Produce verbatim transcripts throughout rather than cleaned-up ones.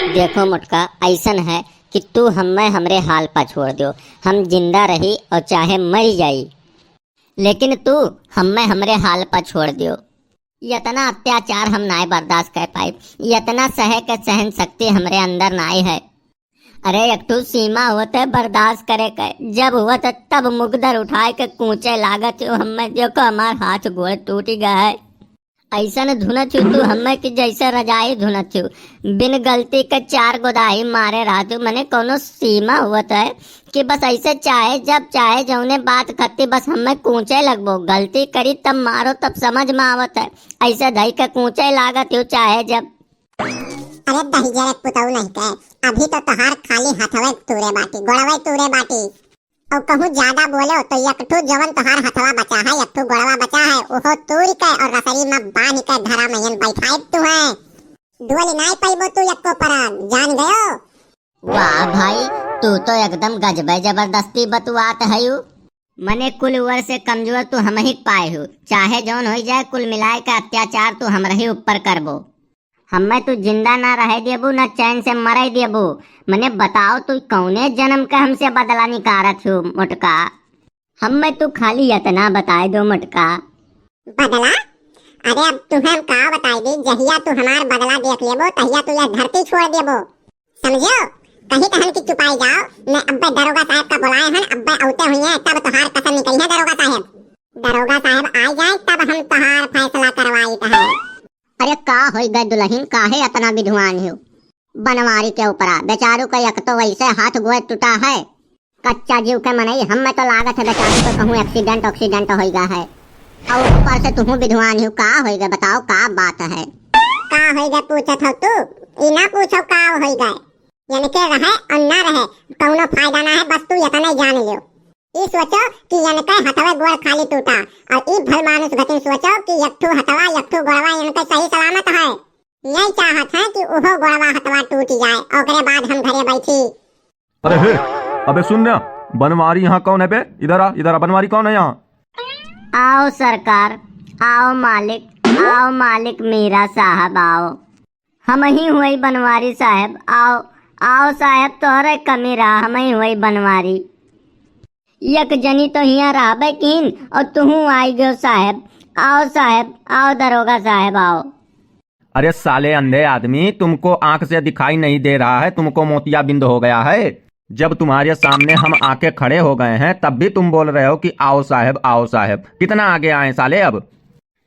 देखो मोटका, अइसन है कि तू हम्मे हमरे हाल पा छोड़ दियो, हम जिंदा रही और चाहे मरी जाई, लेकिन तू हम्मे हमरे हाल पा छोड़ दियो। इतना अत्याचार हम नाय बर्दाश्त कर पाई, इतना सहे के सहन शक्ति हमरे अंदर नाय है। अरे, एक ठो सीमा होत है बर्दाश्त करे के, जब होत है तब मुकदर उठाए के कूचे लागत हो हम्मे। देखो, हमार हाथ गोड़ टूट गया है। अइसन धुनत हो तू हम्मे कि जैसे रजाई धुनत हो। बिन गलती के चार गोदाही मारे रहत हो। मने कौनो सीमा होत है कि बस ऐसे चाहे जब चाहे जौने बात खत्ती बस हम्मे कूचे लगबो। गलती करी तब मारो, तब समझ में आवत है। ऐसे धई के कूचे लागत हो चाहे जब। अरे दहिजरे पुतऊ नहीं के, अभी तो तोहार खाली हथवे तूरे बाटी, गोड़वे तूरे बाटी। और कहूँ ज्यादा बोलो तो एक ठो जवन तोहार हथवा बचा है, एक ठो गोड़वा बचा है, ओहो तूर के और रसरी में बांध के घरा में यन बैठाए तू है। डोल नाय पैबो तू एको परन, जान गयो? वाह भाई, तू तो एकदम गजबे जबरदस्ती बतुआत हयू। मने कुल उवर से कमजोर तू हमही पाए हो। चाहे जौन होई जाए, कुल मिलाए के अत्याचार तू हमरही ऊपर करबो। हम्मे तू जिंदा ना रहे देबू, ना चैन से मरे देबू। मने बताओ, तू कौने जन्म के हमसे बदला निकारत हो मोटका? हम्मे तू खाली इतना बताए दो मोटका। बदला? अरे अब तुम्हें हम का बताई दी, जहिया तू हमार बदला देख लेबो, तहिया तू यह धरती छोड़ देबो। समझो? कहीं तहन की चुपाई जाओ, मैं अब्बे दरोगा साहब का बुलाए हन, अब्बे औते हुई हैं, तब तोहार कसम निकली है दरोगा साहब। दरोगा साहब आ जाए तब हम तोहार फैसला करवाई है। अरे का होई गए दुल्हन, काहे इतना विद्वान हो? बनवारी के ऊपरा, बेचारू का एक तो वैसे हाथ गोड़ टूटा है, कच्चा जीव के मनई, हम्मे तो लागत है बेचारू को कहूँ accident, accident होइगा है। और ऊपर से तुहूँ विद्वान हो, का होइगा बताओ, का बात है? का होइगा पूछत हो तू? ई ना पूछो का होइगा। यनके रहे और ना रहे, कौनो फायदा ना है, बस तू इतना ही जान लियो। ई सोचो कि यनके हथवे गोड़ खाली टूटा, और ई भल मानुस गतिन सोचो कि एक ठो हथवा, एक ठो गोड़वा यनके सही सलामत है। यही चाहत है कि उहो गोड़वा हथवा टूट जाए, ओकरे बाद हम घरे बैठी। अरे हे, अबे सुन ना, बनवारी यहाँ कौन है बे? इधर आ, इधर आ, बनवारी कौन है यहाँ? आओ सरकार, आओ मालिक, आओ मालिक मीरा साहब, आओ। हमही हुई बनवारी साहब, आओ, आओ साहब, तोहरे कमी रहा, हमही हुई बनवारी। एक जनी तो हियाँ रहबे कीन और तुहूँ आई गयो साहब। आओ साहब, आओ दरोगा साहब, आओ। अरे साले अंधे आदमी, तुमको आंख से दिखाई नहीं दे रहा है, तुमको मोतियाबिंद हो गया है? जब तुम्हारे सामने हम आके खड़े हो गए हैं, तब भी तुम बोल रहे हो कि आओ साहब, आओ साहब। कितना आगे आए साले अब?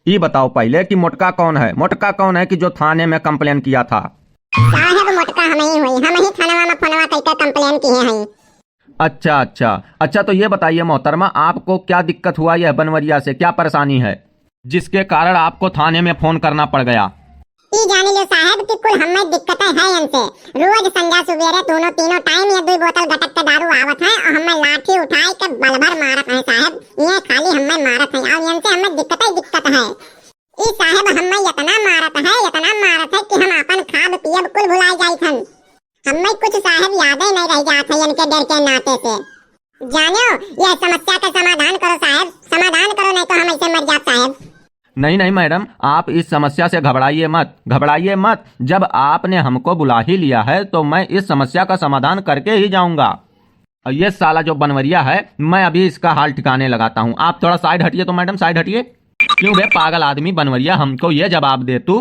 ये बताओ पहले कि मोटका कौन है? मोटका कौन है कि जो थाने में complain किया था? साहब, मोटका हम ही हुई, हम ही थानवा में फोनवा करके complain किए हैं। अच्छा, अच्छा, अच्छा, तो ये बताइए मोहतरमा, आपको क्या दिक्कत हुआ यह बनवरिया से, क्या परेशानी है जिसके कारण आपको थाने में फोन करना पड़ गया? ई जानी लो साहब कि कुल हमें दिक्कतें हैं इनसे। रोज संझा सुबेरे दोनों तीनों time ये दुई बोतल गटक के दारू आवत है और हमें लाठी उठाए के बल भर मारत है साहब। ये खाली हमें मारत है और इनसे हमें दिक्कतें ही दिक्कत है। ई साहब हमें इतना मारत है, इतना मारत है कि हम अपन खाब पियब कुल भुलाई जाइत हन। हमें कुछ साहब यादें नहीं रह जात है इनके डर के नाते से। जानो, यह समस्या का समाधान करो साहब, समाधान करो, नहीं तो हम ऐसे मर जात साहब। नहीं, नहीं मैडम, आप इस समस्या से घबराइए मत, घबराइए मत। जब आपने हमको बुला ही लिया है तो मैं इस समस्या का समाधान करके ही जाऊंगा। और ये साला जो बनवरिया है, मैं अभी इसका हाल ठिकाने लगाता हूँ। आप थोड़ा side हटिए तो मैडम, side हटिए। क्यों बे पागल आदमी बनवरिया, हमको ये जवाब दे तू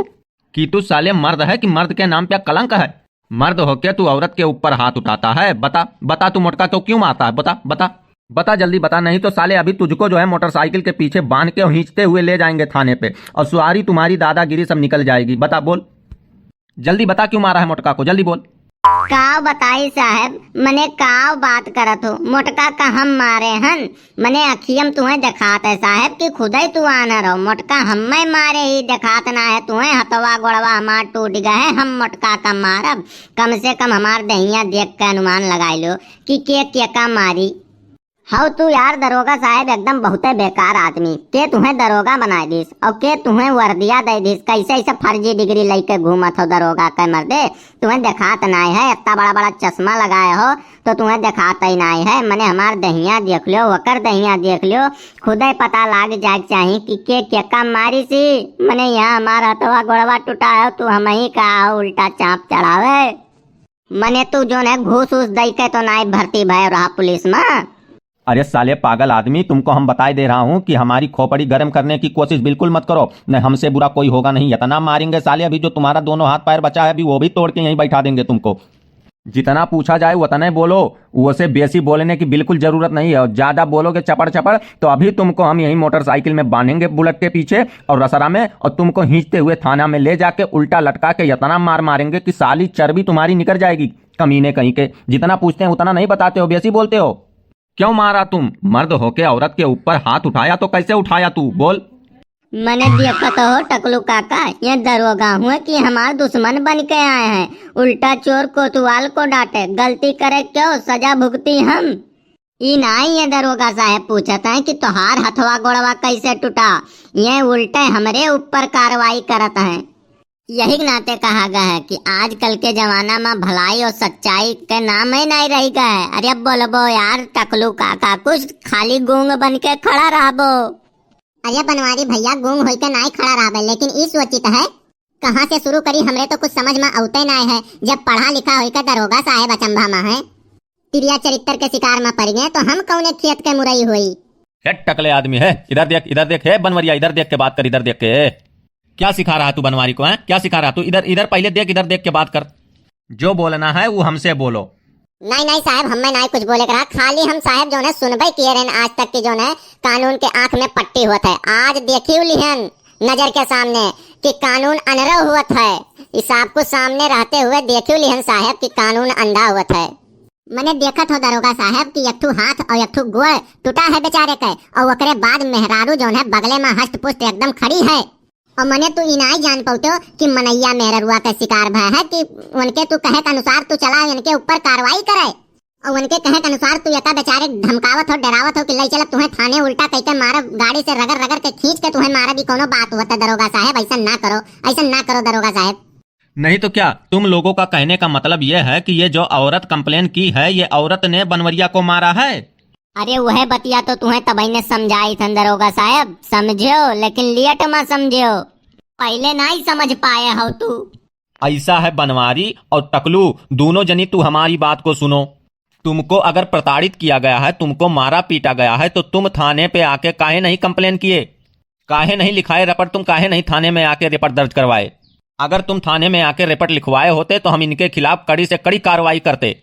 कि तू साले मर्द है कि मर्द के नाम पे कलंक है? मर्द होके तू औरत के ऊपर हाथ उठाता है? बता, बता तू मोटका को क्यों मारता है? बता, बता, बता जल्दी बता, नहीं तो साले अभी तुझको जो है मोटरसाइकिल के पीछे बांध के खींचते हुए ले जाएंगे थाने पे और सारी तुम्हारी दादागिरी सब निकल जाएगी। बता, बोल, जल्दी बता क्यों मारा है मोटका को, जल्दी बोल। काव बताई साहब, मने काव बात करत हो? मोटका का हम मारे हन? मने अखियम तुहें देखात है साहेब कि खुदे तू आन्हर हो। मोटका हम्मे मारे ही देखात ना है तुहें, हथवा गोड़वा हमार टूट गए है, हम मोटका का मारब? कम से कम हमार देहिया देख के अनुमान लगाई लो कि के के का मारी। हौ तू यार दरोगा साहेब एकदम बहुते बेकार आदमी। के तुहें दरोगा बनाए दिस और के तुहें वर्दिया दे दिस? कैसे ऐसे फर्जी डिग्री लेके घूमत हो दरोगा के मर्दे? तुहें देखात नाय है, इतना बड़ा बड़ा चश्मा लगाए हो तो तुहें देखात ही नाय है। मने हमार दहिया देख लियो, ओकर दहिया देख लियो, खुदे पता लाग जाए के चाही कि के केका मारी सी। मने यहाँ हमार हथवा गोड़वा टूटा है, तू हमही का हो उल्टा चाप चढ़ावे। मने तू जौन है घूस उस दई के तो नाई भर्ती भय रहा पुलिस में। अरे साले पागल आदमी, तुमको हम बताए दे रहा हूँ कि हमारी खोपड़ी गर्म करने की कोशिश बिल्कुल मत करो, नहीं हमसे बुरा कोई होगा नहीं। इतना मारेंगे साले, अभी जो तुम्हारा दोनों हाथ पैर बचा है अभी वो भी तोड़ के यहीं बैठा देंगे तुमको। जितना पूछा जाए उतना ही बोलो, उसे बेसी बोलने की बिल्कुल जरूरत नहीं है, और ज्यादा बोलोगे चपड़ चपड़ तो अभी तुमको हम यहीं मोटरसाइकिल में बांधेंगे बुलेट के पीछे और रसरा में, और तुमको खींचते हुए थाना में ले जाके उल्टा लटका के इतना मार मारेंगे कि साली चर्बी तुम्हारी निकल जाएगी। कमीने कहीं के, जितना पूछते हैं उतना नहीं बताते हो, बेसी बोलते हो। क्यों मारा तुम? मर्द होके औरत के ऊपर हाथ उठाया तो कैसे उठाया तू? बोल। मने देखो तो हो टकलू काका, ये दरोगा हुए कि हमार दुश्मन बन के आए हैं। उल्टा चोर कोतवाल को डांटे, गलती करे क्यों, सजा भुगती हम। ई नाई ये दरोगा साहेब पूछत हैं कि तोहार हथवा गोड़वा कैसे टूटा, ये उल्टे हमरे ऊपर कार्रवाई करत हैं। यही के नाते कहा गया है कि आजकल के जमाना में भलाई और सच्चाई के नाम ही नहीं रह गया है। अरे बोलबो यार टकलू काका, कुछ खाली गूंग बन के खड़ा रहबो। अरे बनवारी भैया, गूंग होई के नाई खड़ा रहबे, लेकिन ई सोचित है कहाँ से शुरू करी, हमरे तो कुछ समझ में औते नाय है। जब पढ़ा लिखा होई के दरोगा साहेब अचंभा में है, तिरिया चरित्र के शिकार में पड़ गए तो हम कौने खेत के मुरई होई। हे टकले आदमी है, इधर देख, इधर देख, हे बनवरिया, इधर देख के बात कर, इधर देख के। क्या सिखा रहा तू बनवारी को, हैं? क्या सिखा रहा तू? इधर, इधर पहले देख, इधर देख के बात कर। जो बोलना है वो हमसे बोलो। नहीं, नहीं साहब, हमें नहीं कुछ बोले के रहा, खाली हम साहब जो है सुनबे किए रहन आज तक की जो है कानून के आंख में पट्टी होत है। आज देखियो लिहन नजर के सामने कि कानून अनरो होत है। ई सब कुछ सामने रहते हुए देखियो लिहन साहब कि कानून अंधा होत है। मने देखत हो दरोगा साहब कि एक ठो हाथ और एक ठो गोड़ टूटा है बेचारे के, और ओकरे बाद मेहरारू जौन है बगले में हष्ट पुष्ट एकदम खड़ी है। और मने तू ई नाई जान पौतो कि मनैया मेहररुआ के शिकार भय है कि उनके तू कहे के अनुसार तू चला, इनके ऊपर कार्रवाई करे। और उनके कहे के अनुसार तू एका बेचारे के धमकावत हो, डरावत हो कि लई चलब तुहें थाने, उल्टा कइके मारब, गाड़ी से रगड़ रगड़ के खींच के तुहें मारब, ई कौनो बात होता दरोगा साहब? ऐसा ना करो, ऐसा ना करो दरोगा साहब। नहीं तो क्या, तुम लोगों का कहने का मतलब ये है कि ये जो औरत कंप्लेन की है, ये औरत ने बनवरिया को मारा है? अरे वह बतिया तो तुहें तबई ने समझाई थन दरोगा साहब, समझ्यो लेकिन लेट में समझ्यो, पहले नहीं समझ पाए हो तू। ऐसा है बनवारी और टकलू, दोनों जनी तू हमारी बात को सुनो। तुमको अगर प्रताड़ित किया गया है, तुमको मारा पीटा गया है, तो तुम थाने पे आके काहे नहीं कंप्लेन किए? काहे नहीं लिखाए रपट, तुम काहे नहीं थाने में आके रपट दर्ज करवाए? अगर तुम थाने में आके रपट लिखवाए होते तो हम इनके खिलाफ कड़ी से कड़ी कार्रवाई करते।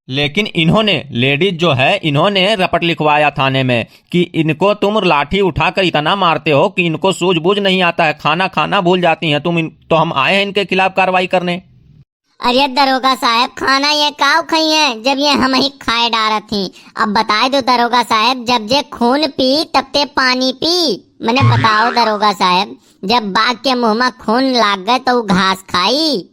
लेकिन इन्होंने, लेडीज जो है, इन्होंने रपट लिखवाया थाने में कि इनको तुम लाठी उठाकर इतना मारते हो कि इनको सूझबूझ नहीं आता है, खाना खाना भूल जाती हैं तुम इन, तो हम आए हैं इनके खिलाफ कार्रवाई करने। अरे दरोगा साहब, खाना ये काव खइहें जब ये हमहीं खाए डारत ही? अब बताए दो दरोगा साहब, जब जे खून पी तब ते पानी पी। मने बताओ दरोगा साहब, जब बाघ के मुंह में खून लाग गए तो ऊ घास खाई?